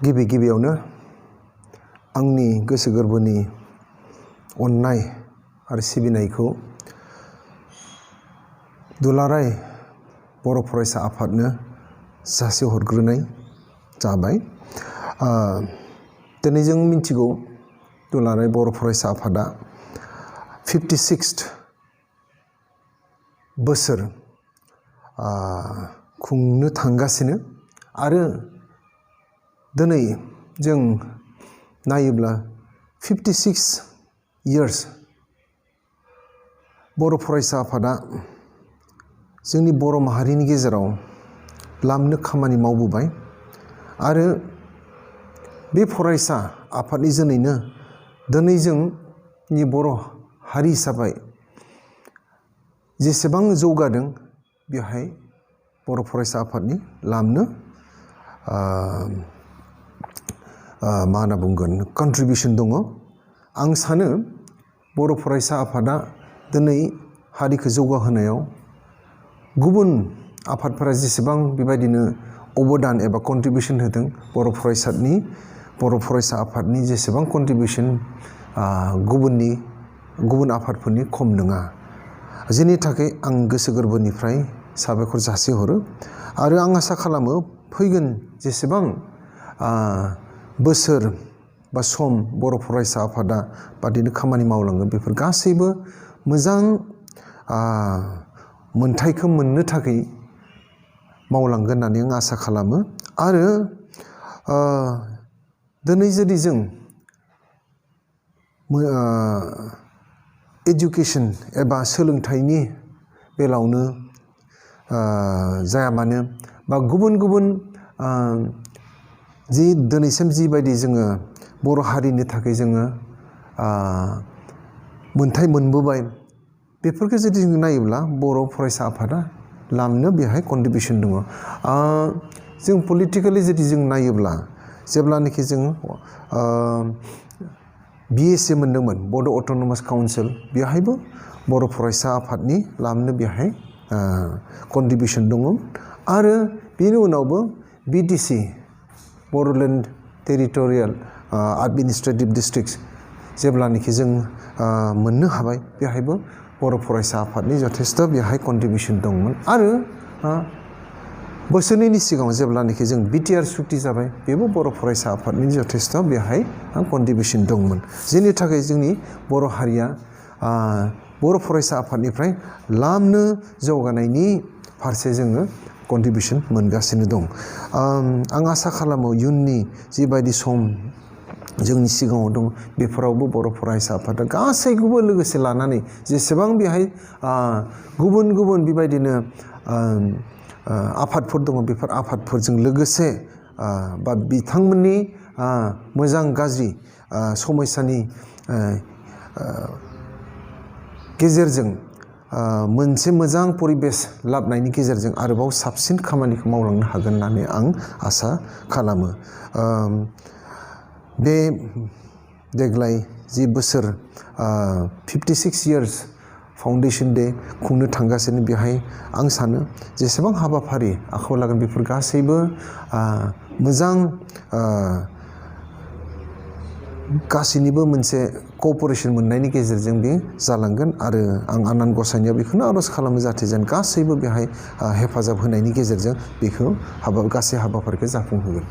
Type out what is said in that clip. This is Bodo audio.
गिबियावनो आंनि गोसो गोरबोनि अननाय आरो सिबिनायखौ दुलाराय बर' फरायसा आफादनो जासिहरग्रोनाय जाबाय। दिनै जों मिथिगौ दुलाराय बर' फरायसा आफादा 56th बोसोर खुंनो थांगासिनो आरो दिनै जों नायोब्ला 56 years बर' फरायसा आफादा जोंनि बर' माहारिनि गेजेराव लामनो खामानि मावबोबाय आरो बे फरायसा आफादनि जुनैनो दिनै जोंनि बर' हारि हिसाबै जेसेबां जौगादों बेहाय बर' फरायसा आफादनि लामनो मा होनना बुंगोन कन्ट्रिबिउसन दङ। आं सानो बर' फरायसा आफादा दिनै हारिखौ जौगाहोनायाव गुबुन आफादफोरा जेसेबां बेबायदिनो अबदान एबा कन्ट्रिबिउसन होदों बर' फरायसा आफादनि जेसेबां कन्ट्रिबिउसन गुबुन आफादफोरनि खम नङा। जेनि थाखाय आं गोसो गोरबोनिफ्राय साबायखर जासिहरो आरो आं आसा खालामो फैगोन जेसेबां बोसोर बा सम बर' फरायसा आफादा बादिनो खामानि मावलांगोन बेफोर गासैबो मोजां मोनथायखौ मोननो थाखाय मावलांगोन होननानै आं आसा खालामो आरो दिनै जुदि जों एजुकेसन एबा सोलोंथाइनि बेलायावनो जाया मानो बा गुबुन जि दिनैसिम जिबायदि जोङो बर' हारिनि थाखाय जोङो मोनथाय मोनबोबाय बेफोरखौ जुदि जों नायोब्ला बर' फरायसा आफादा लामनो बेहाय कन्ट्रिबिउसन दङ। जों पलिटिकेलि जुदि जों नायोब्ला जेब्लानाखि जों BSc मोनदोंमोन बड' अट'नमास काउन्सिल बेहायबो बर' फरायसा आफादनि लामनो बेहाय कन्ट्रिबिउसन दङ आरो बेनि उनावबो BTC Bodoland territorial administrative district जेब्लानाखि जों मोननो हाबाय बेहायबो बर' फरायसा आफादनि जथेस्थ' बेहाय कन्ट्रिबिउसन दंमोन आरो बोसोरनैनि सिगाङाव जेब्लानाखि जों BTR सुक्ति जाबाय बेबो बर' फरायसा आफादनि जथेस्थ' बेहाय कन्ट्रिबिउसन दंमोन। जेनि थाखाय जोंनि बर' हारिया बर' फरायसा आफादनिफ्राय लामनो जौगानायनि फारसे जोङो कन्ट्रिबिउसन मोनगासिनो दं। आं आसा खालामो इयुननि जिबायदि सम जोंनि सिगाङाव दं बेफोरावबो बर' फरायसा आफादा गासैखौबो लोगोसे लानानै जेसेबां बेहाय गुबुन बेबायदिनो आफादफोर दङ बेफोर आफादफोरजों लोगोसे बा बिथांमोननि मोजां गाज्रि समयसानि गेजेरजों मोनसे मोजां परिबेस लाबोनायनि गेजेरजों आरोबाव साबसिन खामानिखौ मावलांनो हागोन होननानै आं आसा खालामो। बे देग्लाय जि बोसोर 56 years फाउन्डेसन डे खुंनो थांगासिनो बेहाय आं सानो जेसेबां हाबाफारि आखायाव लागोन बेफोर गासैबो मोजां गासैनिबो मोनसे क'अपारेसन मोननायनि गेजेरजों बे जालांगोन आरो आं आनान गसाइनियाव बेखौनो आर'ज खालामो जाहाथे जेन गासैबो बेहाय हेफाजाब होनायनि गेजेरजों बेखौ गासै हाबाफारिखौ जाफुंहोगोन।